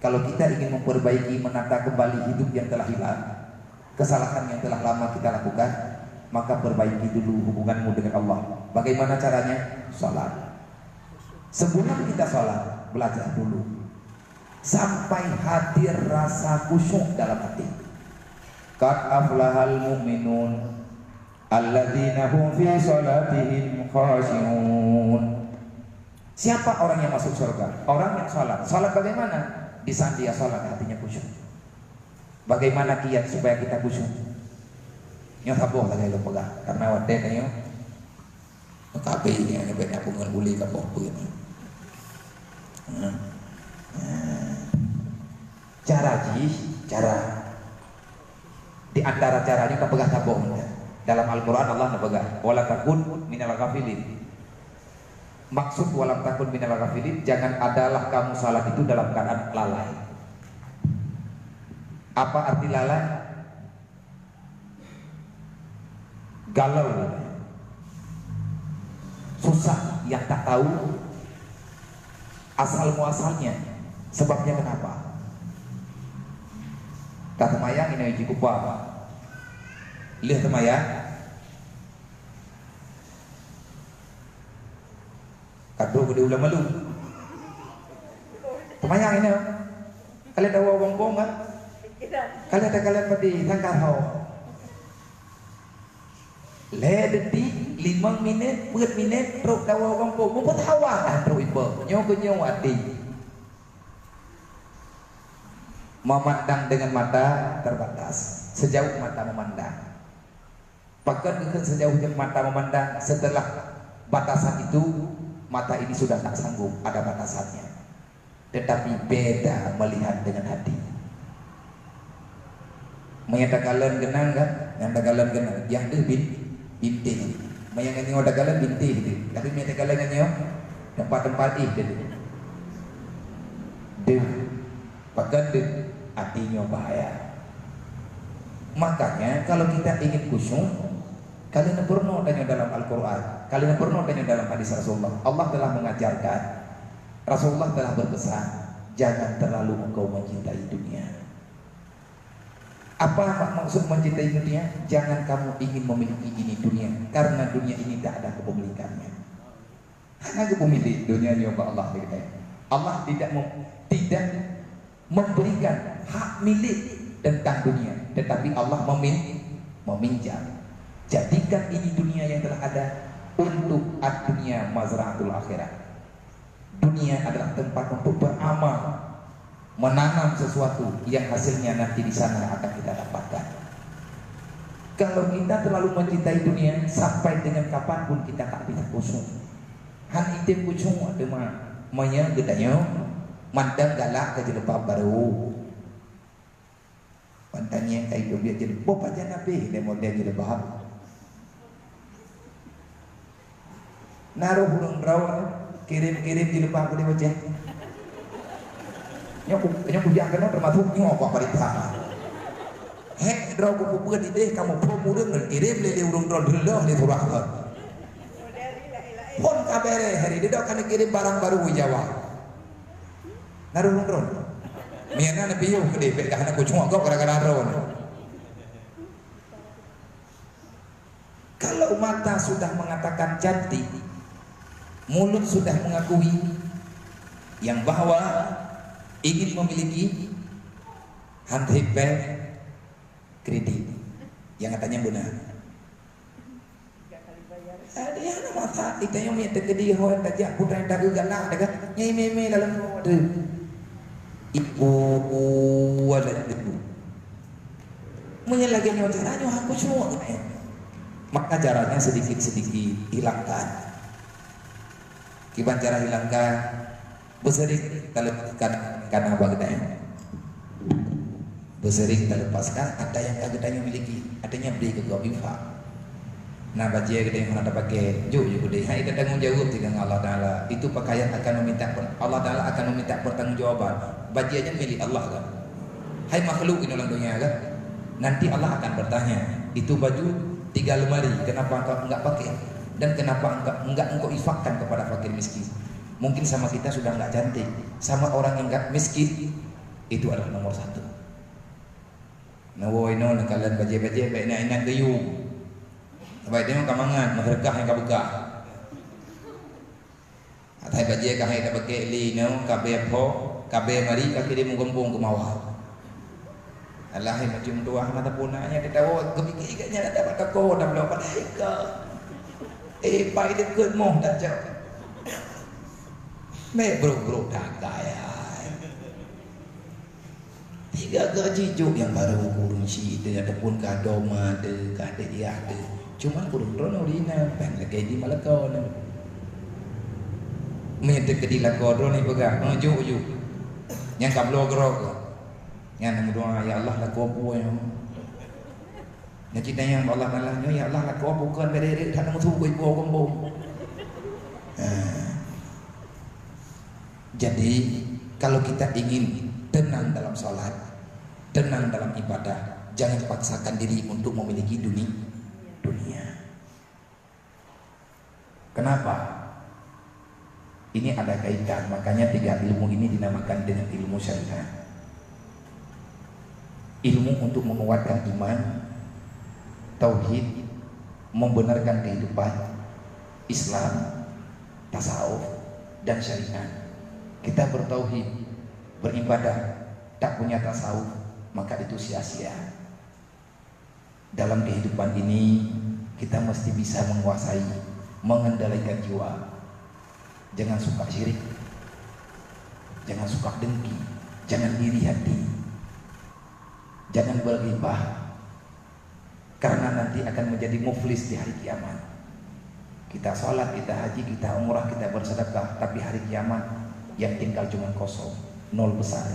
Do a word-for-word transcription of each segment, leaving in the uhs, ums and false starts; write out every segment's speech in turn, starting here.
Kalau kita ingin memperbaiki, menata kembali hidup yang telah hilang, kesalahan yang telah lama kita lakukan, maka perbaiki dulu hubunganmu dengan Allah. Bagaimana caranya? Salat. Sebelum kita salat, belajar dulu. Sampai hadir rasa khusyuk dalam hati. Qad aflahal mu'minun, alladzina hum fi salatihim khashi'un. Siapa orang yang masuk surga? Orang yang salat. Salat bagaimana? Di saat dia salat, hatinya khusyuk. Bagaimana kiat supaya kita khusyuk? Nyoe saboh lagée lôn peugah, karena watée tanyoe, tapi nyoe banyak pungan guli ka boh peuet. Hmm. Hmm. Cara jih, cara. Di antara caranya ka peugah saboh. Dalam Al-Quran Allah na peugah, "Wala takun minal ghafilin." Maksud "walam takun minal ghafilin", jangan adalah kamu salat itu dalam keadaan lalai. Apa arti lalai? Galau, susah, yang tak tahu asal muasalnya, sebabnya kenapa. Ka seumayang ini uji kupa, lheueh seumayang, ka trok di ulang malu. Seumayang ini, ka lheueh dawa gampông kan? Ka lheueh takalon padé sangka ho. Lhée detik, limong minét, peuet minét, trok dawa gampông. Mupeutawa kan trok iba. Nyoe keu nyoe até. Memandang dengan mata terbatas, sejauh mata memandang. Pakon geukheun sejauh mata memandang, setelah batasan itu, mata ini sudah tak sanggup, ada batasannya. Tetapi beda melihat dengan hati. Meunyoe takalon keunong kan, nyang takalon keunong, nyang deuh bin-, bintéh. Meunyoe nyoe takalon bintéh deuh, tapi meunyoe takalon nyoe, teumpat-teumpat éh deuh. Deuh. Pakon deuh, até nyoe bahaya. Makanya, kalau kita ingin khusyuk, ka lheueh neupeurunoe tanyoe dalam Al-Quran, ka lheueh neupeurunoe tanyoe dalam hadis Rasulullah. Allah telah mengajarkan, Rasulullah telah berpesan, "Jangan terlalu engkau mencintai dunia." Apa mak-, maksud mencintai dunia? Jangan kamu ingin memiliki ini dunia, karena dunia ini tak ada kepemilikannya. Hana geupeumilék donya nyoe bak Allah, dia kata. Allah tidak mem-, tidak memberikan hak milik tentang dunia, tetapi Allah memin-, meminjam. Jadikan ini dunia yang telah ada untuk ad-dunya mazra'atul akhirah. Dunia adalah tempat untuk beramal, menanam sesuatu yang hasilnya nanti di sana akan kita dapatkan. Kalau kita terlalu mencintai dunia, sampai dengan kapanpun kita tak bisa khusyuk. Han item khusyuk teuma, meunyoe geutanyoe mantong galak keu jilbab barô. Ban tangieng ka idup biet jilbab, boh pajan abéh lé model jilbab. Na roh ureuëng droe kirém-kirém jilbab keu dibeucéh. Nyoe ku, nyoe kujak keunoe teumasok nyoe bak barita. Hék droe kupeubeuet idéh kamoe phon ureuëng ngon kirém lé, lé ureuëng droe deuloh lé surah kon. Phon ka béré hari didok ka neukirém barang barô u Jawa. Na ureuëng droe. Mian na neupiôh keudéh bék ka hana kucok gob gara-gara droe. Kalau mata sudah mengatakan cantik, mulut sudah mengakui yang bahwa ingin memiliki, han trép péng kredit. Nyang katanya beuna. Ada yang mata, kita yang minta ke dia, ho, tajak, putra yang tak galak, dah kan? Nyai meme dalam tu. Ibu, walau ibu. Meunyoe lagée nyoe cara nyoe aku cuma. Maka caranya sedikit-sedikit hilangkan. Kiban cara hilangkan, beusering taleukan kana bak geutanyoe. Beusering talepaskan ata nyang ka geutanyoe miliki, ata nyang bri keu gob infak. Na bajée geutanyoe hana tapakai, jok ju keudeh. Hai ka tanggong jaweueb teuh ngon Allah Taala. Itu pakaian akan meminta per-, Allah Taala akan meminta pertanggungjawaban. Bajée nyan milék Allah kan? Hai makhluk inoe lam donya kan? Nanti Allah akan bertanya, "Itu baju tiga lemari, kenapa engkau enggak pakai? Dan kenapa engkau enggak engkau infakkan kepada fakir miskin?" Mungkin sama kita sudah enggak cantik, sama orang yang enggak miskin, Itu adalah nomor satu. Neuwoe inoe neukalon bajée-bajée, bék na inan geuyue. Sabab nyoe ka mangat, meuseudeukah nyang ka beukah. Atai bajée ka hai tabakée lé nyoe, ka bée pho, ka bée mari, ka kirém u gampông keumawa. Alah, hai macam tuah mata puna nyang teudawa, geupike gét nyan ada bak tako, dan belom pada ika. Eh, pai deukeuet moh tacok. Bék brok-brok dagai ai. Tiga gaji jok nyang barô kureueng sie teuh ataupun ka doma teuh, ka deuh yah teuh. Cuman kureueng droeneuh rinang, péng lagée di malako nyoe. Meunyoe teukeudi lakoe droeneuh peugah, "Meujok-jok." Nyang ka bloe keudroe keuh. Nyan meudoá, "Ya Allah, lakoe peue nyoe?" Nyan cit tanyong bak Allah Taala nyoe, "Ya Allah, lakoe peue kon beda-beda that meusu keu ibu gampông." Ha. Jadi, kalau kita ingin tenang dalam salat, tenang dalam ibadah, jangan paksakan diri untuk memiliki duni-, dunia. Kenapa? Ini ada kaitan, makanya tiga ilmu ini dinamakan dengan ilmu syariat. Ilmu untuk menguatkan iman, tauhid, membenarkan kehidupan, Islam, tasawuf, dan syariat. Kita bertauhid, beribadah, tak punya tasawuf, maka itu sia-sia. Dalam kehidupan ini, kita mesti bisa menguasai, mengendalikan jiwa. Jangan suka syirik. Jangan suka dengki. Jangan iri hati. Jangan berghibah. Karena nanti akan menjadi muflis di hari kiamat. Kita salat, kita haji, kita umrah, kita bersedekah, tapi hari kiamat yang tinggal cuma kosong, nol besar.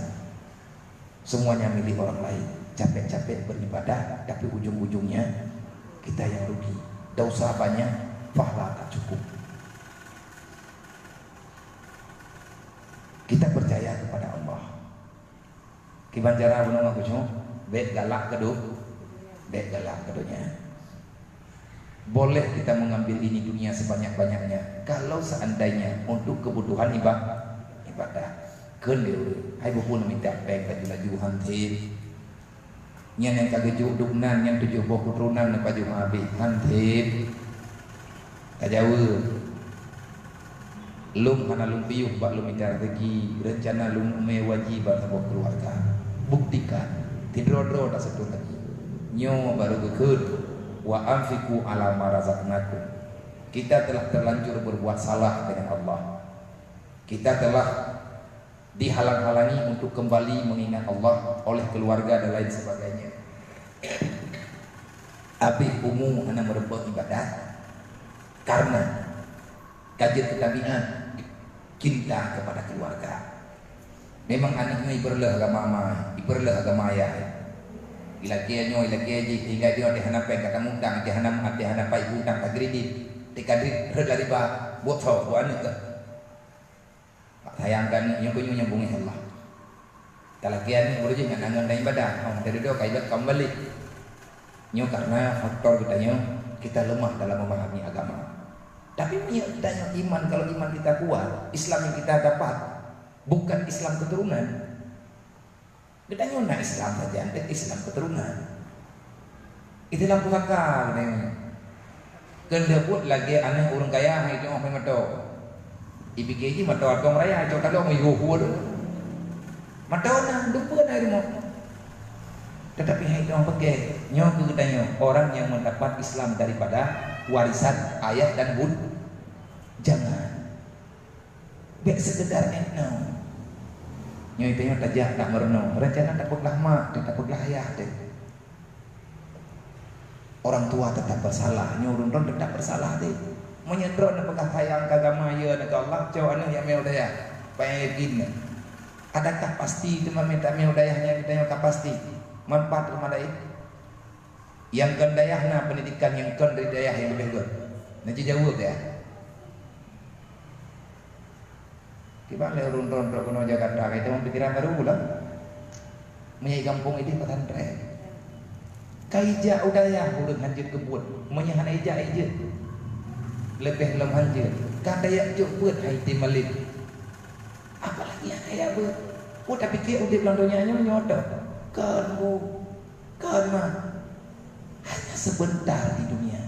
Semuanya milik orang lain. Capek-capek beribadah, tapi ujung-ujungnya kita yang rugi. Dosa banyak, pahala tak cukup. Kita percaya kepada Allah. Kiban cara bunoe ngon keucok, bék galak keu du-, bék galak keu donya. Boleh kita mengambil ini dunia sebanyak-banyaknya, kalau seandainya untuk kebutuhan iba-, ibadah. Kheun lé ureueng, hai buku neumita péng laju-laju, han tem. Nyan nyang ka geujok dum nan, nyan tujoh boh keuturonan neupajoh habéh, han tem. Ka jaweueb. Lôn hana lôn piôh bak lôn mita rezeki, reuncana lôn umé wajéb bak saboh keuluwarga. Buktikan, sidroe-droe taseutôt lagi. Nyoe barô geukheun, "Wa anfiqu ala ma razaqnakum." Kita telah terlanjur berbuat salah dengan Allah. Kita telah dihalang-halangi untuk kembali mengingat Allah oleh keluarga dan lain sebagainya. Habéh umu hana meurumpok ibadat karena ka jeuet keu tabiat cinta kepada keluarga. Memang aneuk nyoe ipeureuloh agama ma, ipeureuloh agama ayah. Ilakée nyoe, ilakée jih, sehingga jinoe teuh hana péng ka tamutang, teuh hana, teuh hana pai utang ka kredit, teuh ka kredit rhot lam riba, buet soe, buet aneuk keuh. Sayang keu aneuk nyoe, keu nyoe nyang beungéh Allah. Talakée aneuk beureujeuen ngon angon dan ibadah, oh, dari doa ka ibadah ka meubalek. Nyoe karena faktor geutanyoe, kita lemah dalam memahami agama. Tapi meunyoe geutanyoe iman, kalau iman kita kuat, Islam yang kita dapat bukan Islam keturunan. Geutanyoe na Islam saja, ndak Islam keturunan. Itu lam pusaka geutanyoe. Keu lheueh buet lagée aneuk ureueng kaya hai tu'oh meumoto. Ipike jih moto atong raya, cok talong yuh buet. Moto na, dupeue na rumoh. Tetapi hai tu'oh pike, nyoe keu geutanyoe orang yang mendapat Islam daripada warisan ayah dan bun-, jangan. Bék sekedar inoe. Nyoe tanyoe tajak tak meurunoe, rencana tapeuglah mak teuh, tapeuglah ayah teuh. Orang tua tetap bersalah, nyoe ureueng droe tetap bersalah teuh. Meunyoe droe neupeugah sayang keu agama, ya, keu Allah, cok aneuk jak miyueb u dayah, payah yakin. Adakah pasti teuma mita miyueb u dayah nyan geutanyoe ka pasti? Manfaat teuma laén? Nyang kon dayah na pendidikan nyang kon dari dayah nyang leubeh göt. Na jijaweueb ya. Kiban lé ureueng droe-droe keunoe Jakarta, ka ita meupikiran baru lah. Meunyoe gampông idéh pesantren. Ka ijak u dayah ureueng hanjeuet keu buet. Meunyoe hana ijak, ijeuet. Leubeh lom hanjeuet. Ka tajak jok buet hai item malém. Apalagi hana ijak buet. Tapi tiap udeb lam donya nyoe nyoe tok. Kan bu, kan ma. Hanya sebentar di dunia.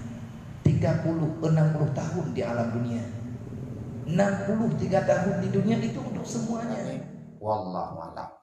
Tiga puluh, enam puluh tahun di alam dunia. Enam puluh tiga tahun di dunia itu untuk semuanya. Wallahu a'lam.